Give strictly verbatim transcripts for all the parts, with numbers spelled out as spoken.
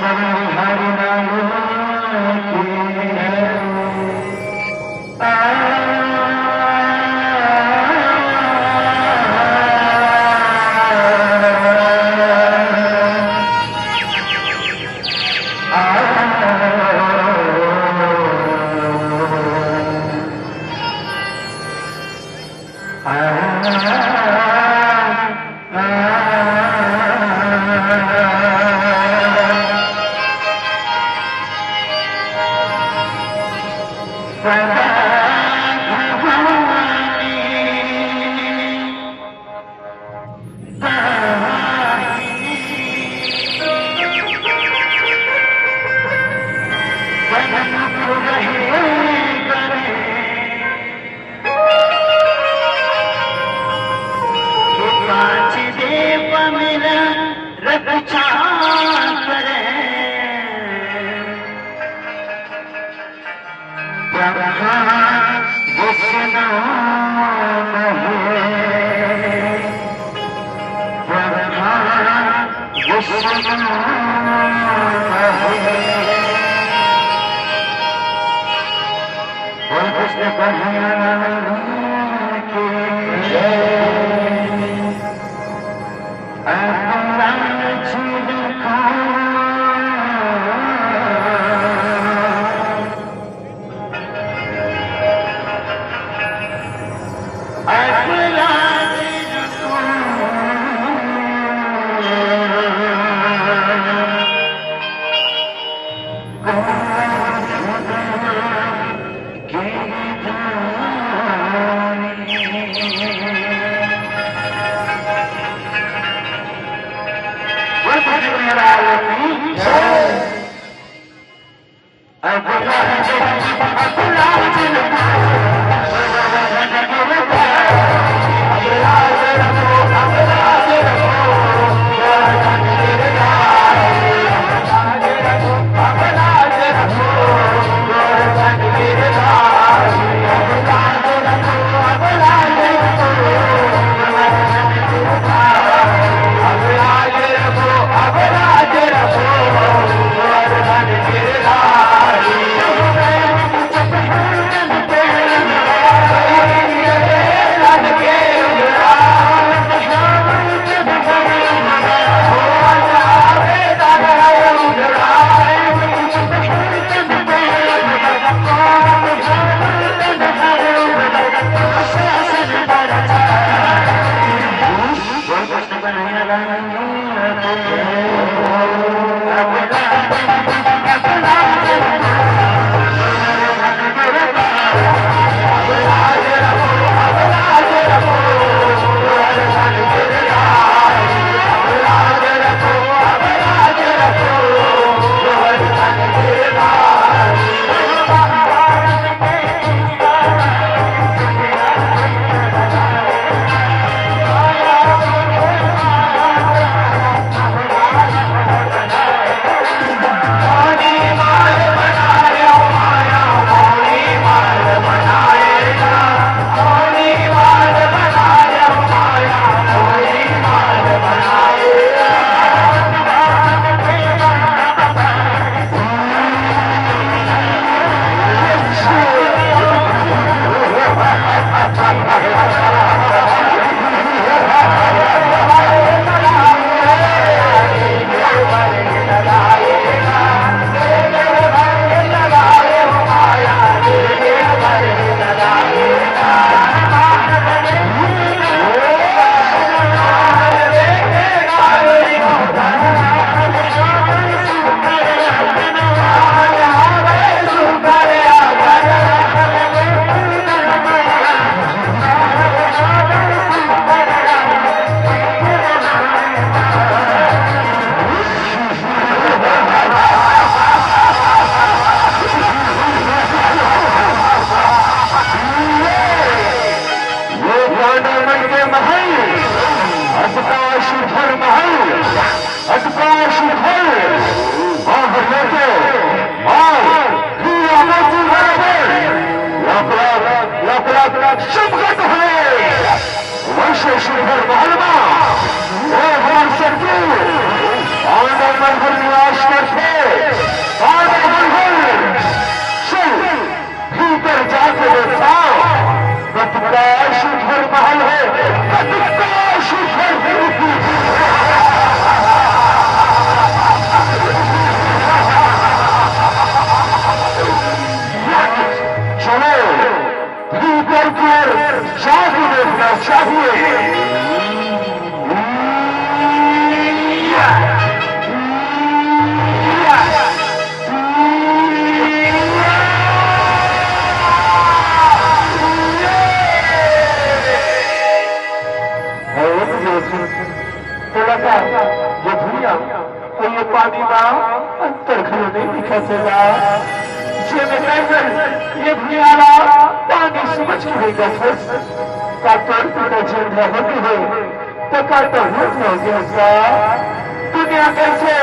हरि नाम की। ब्रह्मा विष्णु महेश। ब्रह्मा विष्णु महेश। बोल कृष्ण कन्हैया लाल की जय। तोला का ये भुइयां अउ ये पानी मा अंतर घलो नइ दिखत हे गा। जेमे तैं हर ये भुइयां ला पानी समझ के नइ देखस, का तोर पिता जिंदा होगे हे, त का तहूं होगे हस गा? दुनिया कइसे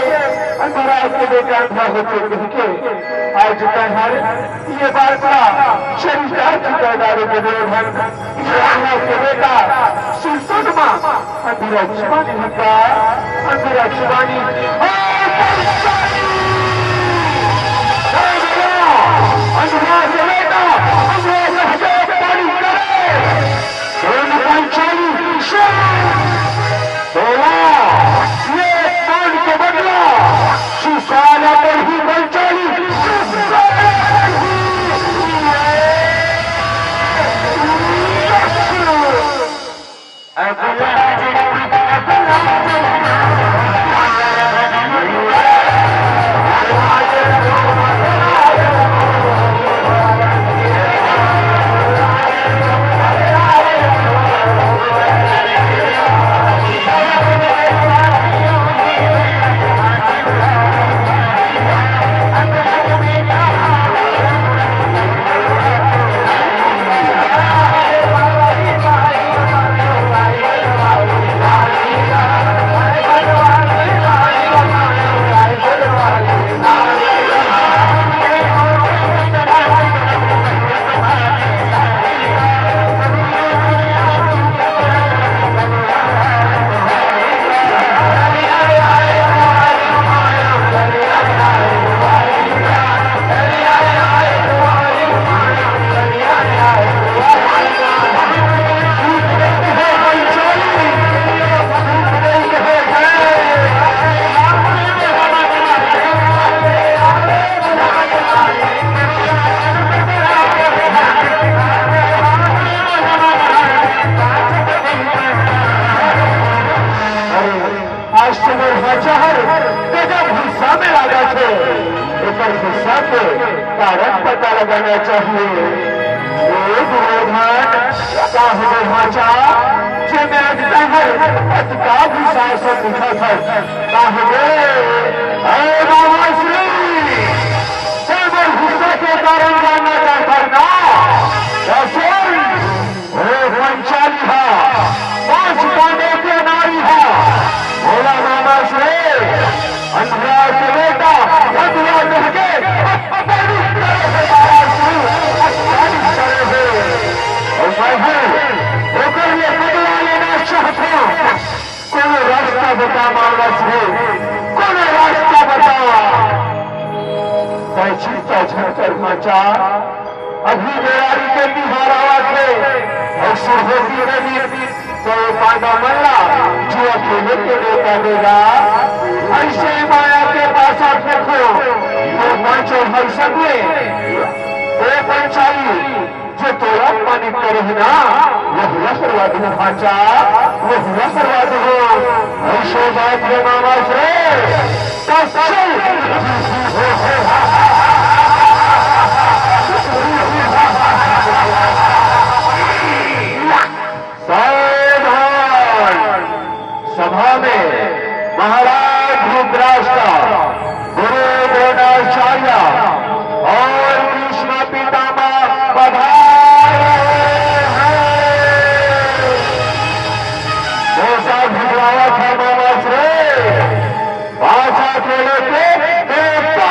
अंधरा के बेटा अंधा होथे कहिके आज तैं हर ये बात ला चरितार्थ कर डारे गे देवधन। ब्रह्मा के बेटा सुन, सुन मा अंधरा चुबानी हका, अंधरा चुबानी। ओ पंचाली! ओ भैया, अंधरा के बेटा, अंधरा के हजाब पानी करे। सुन पंचाली, सुन। तोला ये पान के बदला सुसाला पर ही पंचाली। आज तो मोर हाचा हर गजब गुस्सा में लागत हे। एकर गुस्सा के कारण पता लगाना चाहिए। ए दुर्योधन, का हो गे हाचा, जे मैं आज तैंहर अतका गुस्सा से दिखत हस? का हो गे? ए रामाश्री, तैं मोर गुस्सा के कारण जानना चाहत हस ना? त सुन, ओ पंचाली हा, पांच पांडव के नारी हा, भोला मामा से अंधरा के बेटा, अंधरा कह के अपमानित करे हे महाराज, तू अपमानित करे हे। अउ मैं हूँ, ओकर ले बदला लेना चाहत हूँ। कोनो रास्ता बता मानस हे, कोनो रास्ता बता। तैं चिंता झन कर हाचा, अभी बेरारी के तिहार आवत हे, अउ सुरहोती नदी तो पांडव मन ला जुआ खेले के नेवता देगा। अइसे माया के पासा फेंको, तो पांचों भाई संग में, ओ पंचाली, जो तोला अपमानित करे हे ना, वहू ला करवा दूं भांचा, वहू ला करवा दूं। अइसे बात रे मामा से, तो चल। सावधान! सभा में महाराज धृतराष्ट्र, गुरु द्रोणाचार्य और भीष्म पितामह पधारे हैं। मोसा भिजवावत हे मामा श्री, पासा के लेके देवता।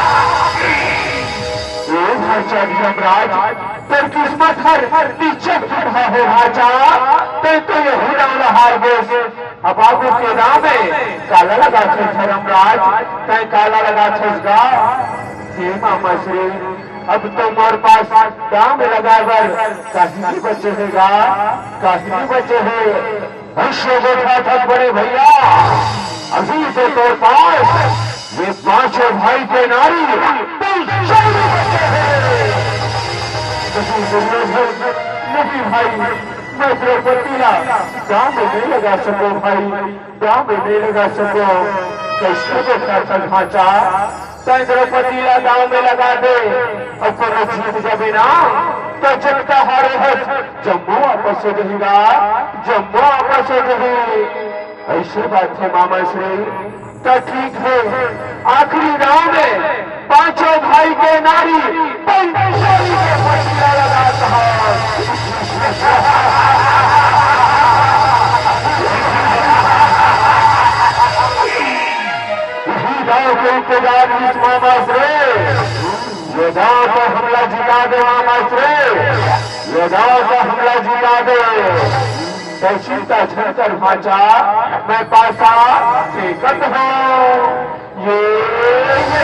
ए भांचा धर्मराज, तोर किस्मत हर निश्चित ठंडा हे भांचा। तैं तो यही दांव ला हार गेस। अब आगू के दांव में काला लगाथस धर्मराज, तैं काला लगाथस गा? हे मामा श्री, अब तो मोर पास दांव में लगाए बर काहीं नइ बचे हे गा, काहीं नइ बचे हे। अइसे गोठा थक बड़े भैया, अभी तो तोर पास ये पांचों भाई के नारी पैसा नइ बचे हे। नहीं दुर्योधन, नहीं भाई, मैं द्रौपदी ला दांव में नइ लगा सकों भाई, दांव में नइ लगा सकों। कइसे गोठा थक भांचा? तैं द्रौपदी ला दांव में लगा दे, अउ कोनो जीत जाबे ना, त जतका हारे हस, जम्मो वापस हो जाही गा, जम्मो वापस हो जाही। अइसे बात हे मामा श्री, त ठीक हे, आखिरी दांव में पांचों भाई के नारी पंचोली के पटिया लगात हस। इही दांव के इंतजार रिहिस मामा श्री। ये दांव तो हमला जिता दे मामा श्री, ये दांव तो हमला जिता दे। तैं चिंता झन कर भांचा, मैं पासा फेंकत हंव। ये, ये,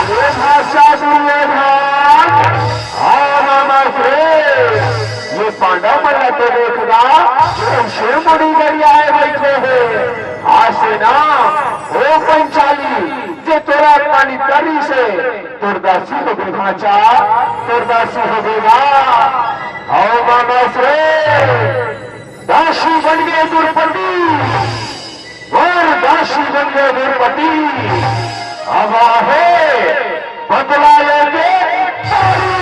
ये भांचा दुर्योधन, हाँ मामा श्री, ये पांडव मन ला तो देख गा, कइसे मुड़ी गरियाए बइठे हे। आज से ना, ओ पंचाली, जे तोला अपमानित करिस हे, तोर दासी होबे भांचा, तोर दासी होबे गा। हव मामा श्री, दासी बन गे द्रौपदी, मोर दासी बन गे द्रौपदी। अब आहे बदला लेके तारी।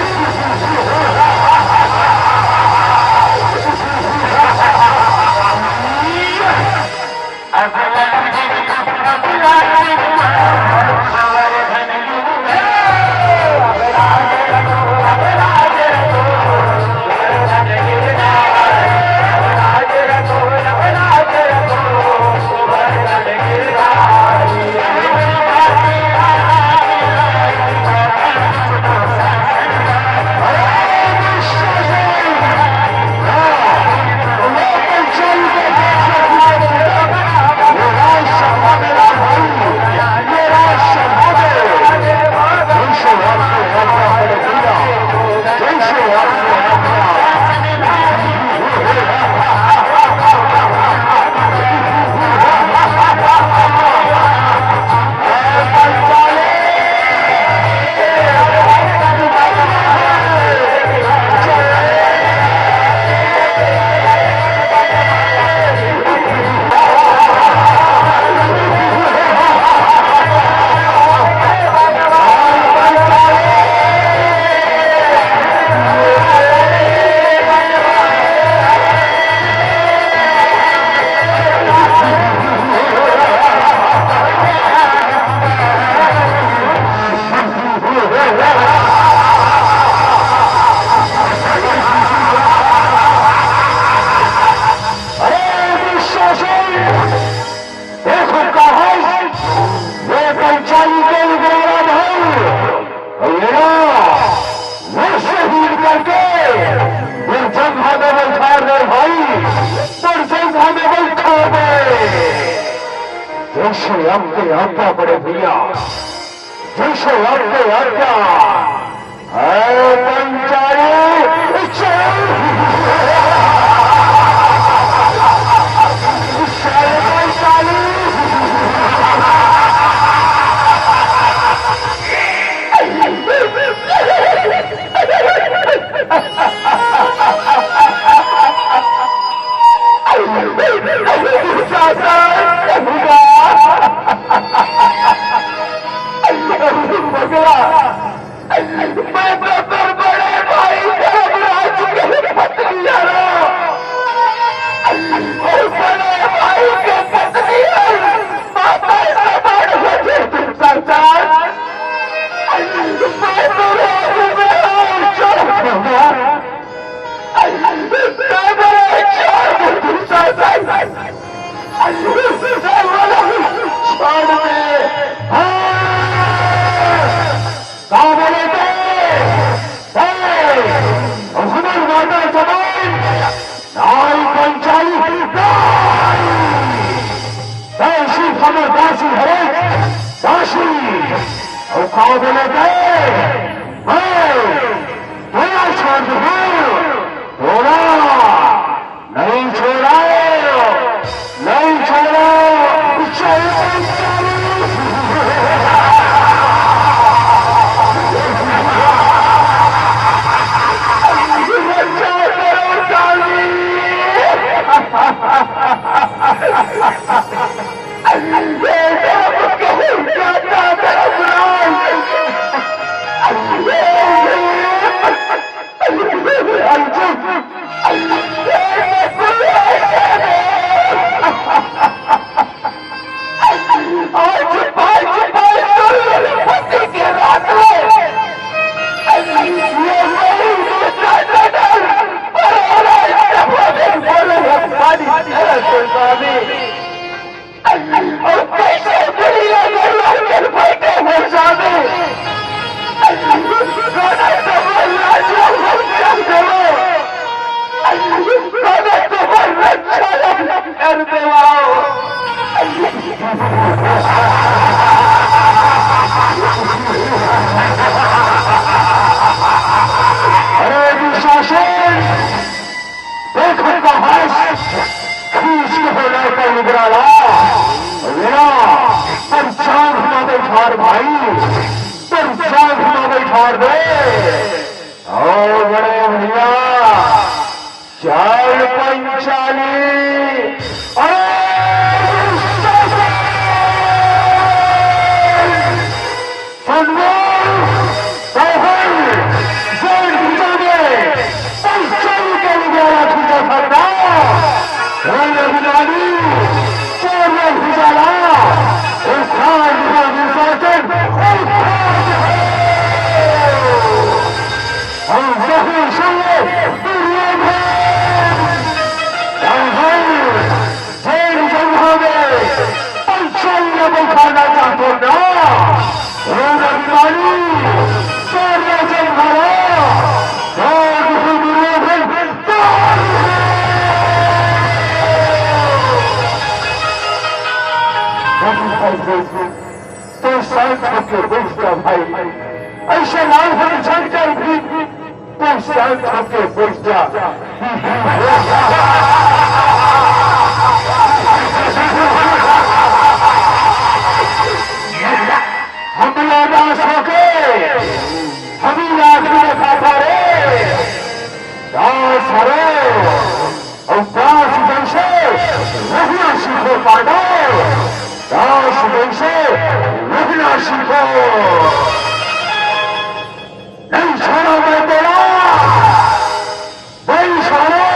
जय श्री अम्बे अम्बा बड़े भैया, जय श्री अम्बे अम्बा। ए पंचाली, चल। चल पंचाली। मैं तो तेरे बड़े भाई धर्मराज के पत्नी आ रहा हूँ। और बड़े भाई के पत्नी है। माता से बड़ मुझे संसार। मैं तो रोऊंगा और चढ़ूंगा। मैं बड़े चोर मुझे संसार। छोड़ दे। हाँ। का बोले थे? ए, हमर माता जमीन, नाई पंचाली, नाई। दासी हमर दासी हरे, दासी। अउ का बोले थे? ए, तोला छोड़ दूँ, तोला। नहीं छोड़ा, नहीं छोड़ा। आज, आज, आज तो मेरे पति के रात में ये मेरी दूसरा नजर पर हो रहा है, जब वो दिन बोले, "हमारी तरह से स्वामी।" और कैसे बुढ़िया गैया के बेटे हो जावे। गाना तो बोल, राजू, हम क्या करो? गाना तो बोल, रक्षा कर देवाओ। अरे दुशासन, देख कहाँ खींच के होना का निगराला। मेरा पर जान ना बैठार भाई, पर जान ना बैठार दे। ओ बड़े भैया, चल पंचाली। अरे दुशासन! फुटबॉल, राहुल, गोल खिंचावे, पंचाली के लिए वाला खींचा सकता। गोल खिलाड़ी, चोर में खिंचाला, उखाड़ दिया दुशासन, उखाड़ दिया। हम जहाँ से दुर्योधन, राहुल, जेल जंघा में पंचाली न बैठाना चाहते ना। ओ रविवाणी, तेरे जंघा, तेरे दुर्योधन, तेरे तो शांत होके बैठ जा भाई, ऐसे लाल होने झंझट भी, तो शांत होके बैठ जा। हमला दास होके, हमी लाख में खाता रे, दास हरो। अउ दास जइसे रहना सीखो पांडव, दास जइसे रहना सीखो। नहीं छोड़ा मैं तेरा, नहीं छोड़ा।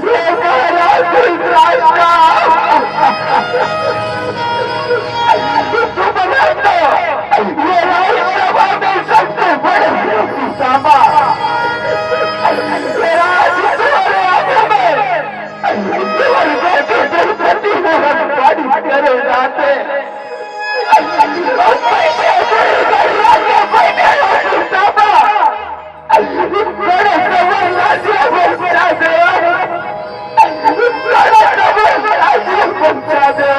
हे महाराज धृतराष्ट्र, तू बना तो ये राजसभा में सबसे बड़े पितामह, ये राज तुम्हारे हाथों में, तुम्हारे बेटे द्रौपदी को हम पानी करे जाते। और पैसे, पैसे, पैसे, पितामह। बड़े सबर राज्य पहुंचा दो, बड़े सबर राज्य पहुंचा दो।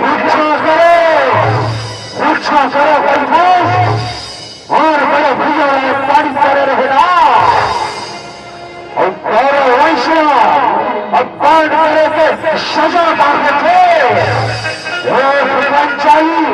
रक्षा करो, रक्षा करो भाई दोस्त। और बड़े भैया, पानी पड़े रहे ना। अउ कौरव वैश्य अपमान करे के सजा मांगथे। वो भगवान चाहिए।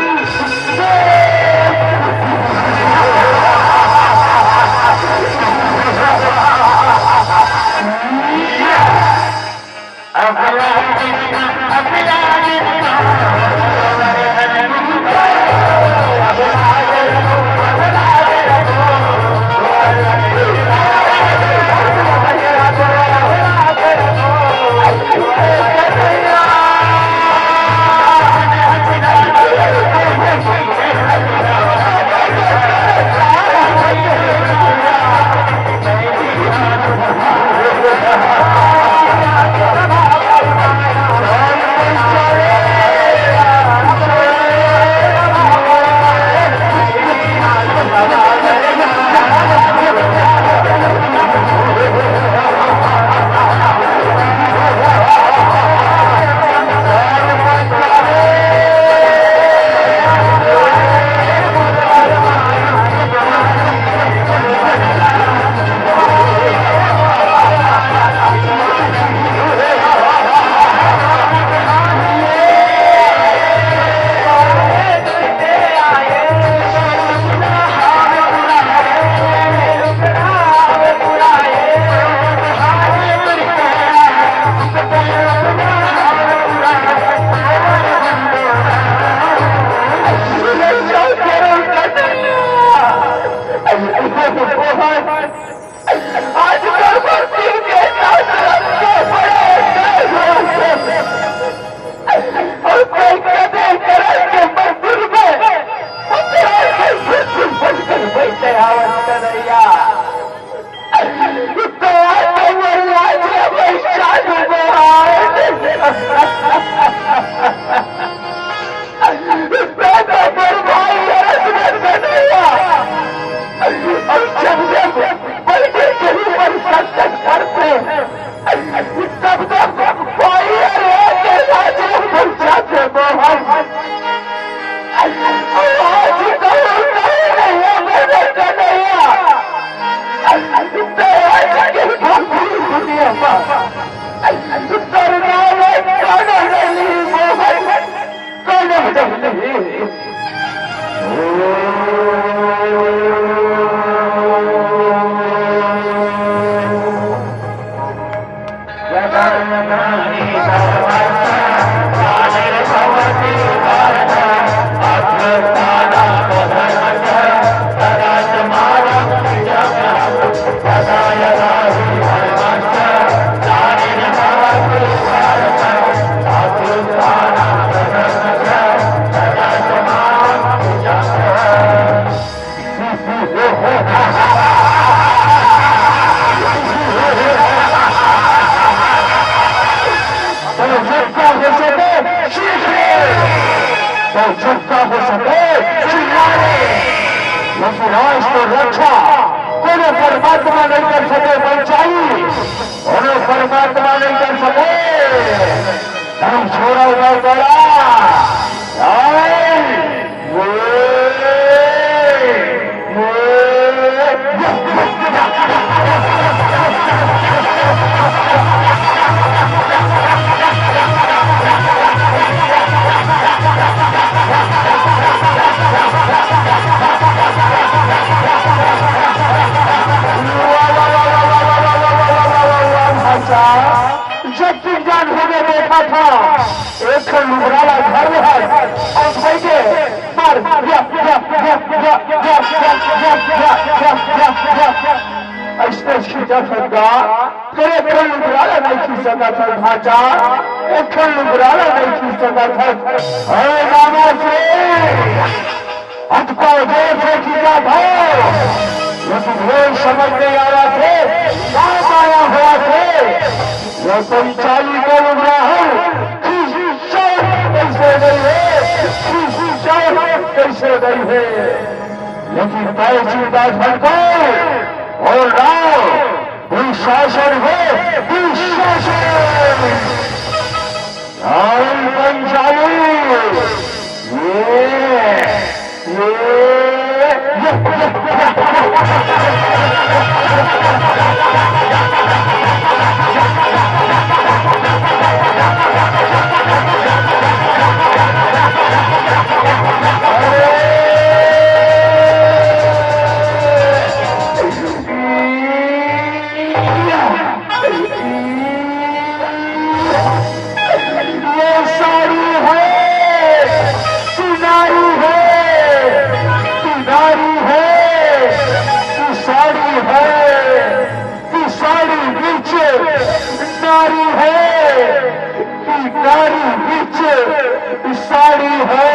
आज प्रभु सिंह के साथ रखो, बड़े और कोई कदे करे के मंदिर में उतरा के फिर से बन कर बैठे आवत कन्हैया। तो आज तो मर आज रे भाई साधु महाराज। मैं तो मर भाई, अरे तुम्हें कन्हैया। और जब जब बल्कि के ऊपर संकट करते, तब तब कोई रे के राज में पहुंचाते मोहन। आज तो कोई नहीं है मेरे कन्हैया। तेरा जगह भक्ति दुनिया पर। तेरे नाम में कौन नहीं मोहन। तो सबका हो सके, चिल्ला रे। लेकिन आज तो रक्षा कोनो परमात्मा नहीं कर सके, बचाई कोनो परमात्मा नहीं कर सके। हम छोड़ा हुआ बड़ा। एक ठन लुगरा ला धर ले हस, अउ बइठे, मार, या, या, या। अइसने खींचत हस गा, तेरे एक ठन लुगरा ला नइ खींच सकत हस भांचा, एक ठन लुगरा ला नइ खींच सकत हस। अरे रामा से, अतका जोर से खींचत हस, लेकिन ये समझ नइ आवत हे, का माया होवत हे। ये पंचाली के लुगरा हे, खींचत कइसे नइ हे, खींचत कइसे नइ हे। लेकिन तैं चिंता झन कर, अउ राव दुशासन हे, दुशासन। रावण पंचाली, ये, ये, ये, ये। ये साड़ी हे, तू नारी हे, तू नारी हे, तू साड़ी हे, तू साड़ी बीच नारी हे, तू नारी बीच साड़ी हे।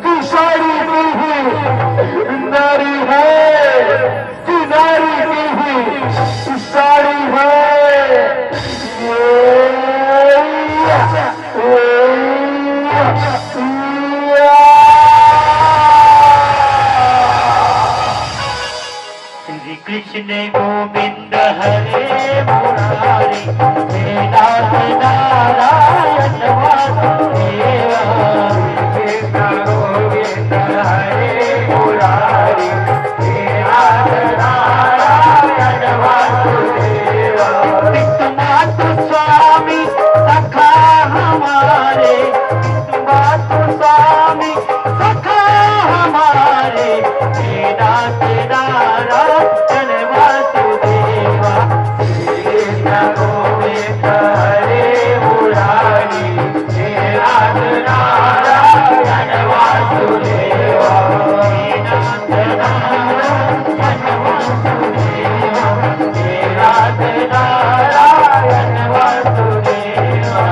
तू साड़ी की ही नारी हे, तू नारी की ही साड़ी हे। ये, ये, ये, ये। श्री कृष्ण गोविंद हरे मुरारी, हे नाथ नारायण वासुदेवा। कृष्ण गोविंद हरे मुरारी, हे नाथ नारायण वासुदेवा। विश्वनाथ स्वामी सखा हमारे, विश्वनाथ स्वामी सखा हमारे, हे नाथ नारायण वासुदेवा। कृष्ण गोविंद हरे मुरारी, हे नाथ नारायण वासुदेवा। हे नाथ नारायण वासुदेवा, हे नाथ नारायण वासुदेवा।